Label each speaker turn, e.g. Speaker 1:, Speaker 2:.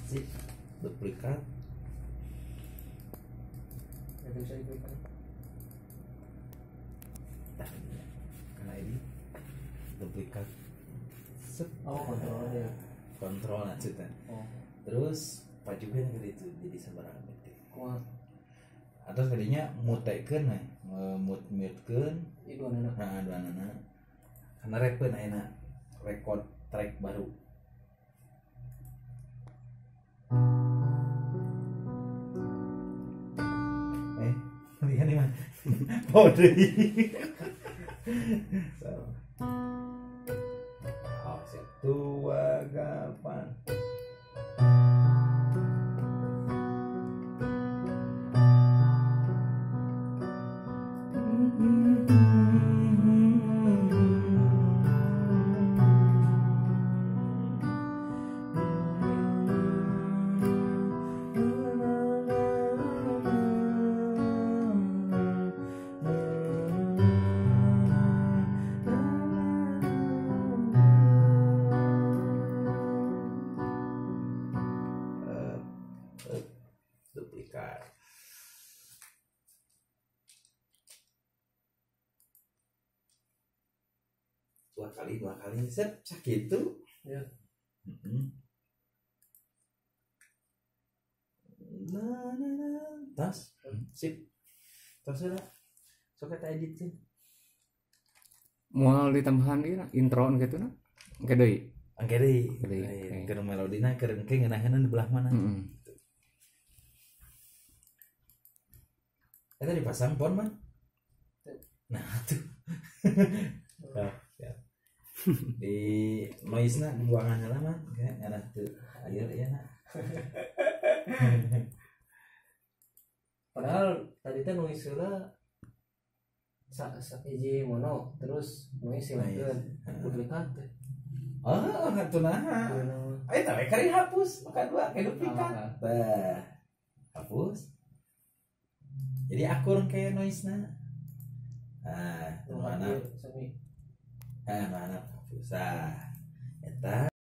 Speaker 1: Sip, duplikat.
Speaker 2: Nggak bisa diklik.
Speaker 1: Tah, karena ini duplikat. Sep.
Speaker 2: Oh, kontrol ya.
Speaker 1: Kontrol maksudnya.
Speaker 2: Oh.
Speaker 1: Terus pajukeun ke ditu jadi sabaraha detik.
Speaker 2: Kumaha?
Speaker 1: Atau tadinya mutekeun we, mute-mutekeun.
Speaker 2: Ieu duanana.
Speaker 1: Nah, duanana. Karena repeun ayeuna record track baru. Lihat nih mah. Pode. So. Oh, siap. Dua gapan. Duplikat. Dua kali set sakitu.
Speaker 2: Ya.
Speaker 1: Nah, nah, nah. Tas. Sip. Tas lah. Sok eta editkeun.
Speaker 3: Moal ditambahan ieu intro gitu na. Engke deui.
Speaker 1: Engke deui. Keur melodina keur engke ngeunaheunna di belah mana. Eta dipasang pon mah. Nah, tuh. Nah, ya. Di noise-na buangan heula mah, ngarah teu aya ieu na.
Speaker 2: Padahal tadi teh noise heula sa hiji mono terus noise hilangkeun duplikat teh.
Speaker 1: Oh, atuh naha. Eta we kari hapus, maka dua kayak duplikat. Tah. Hapus. Jadi akur kayak noise na. Ah, mana? Ah, mana hapus. Ah, eta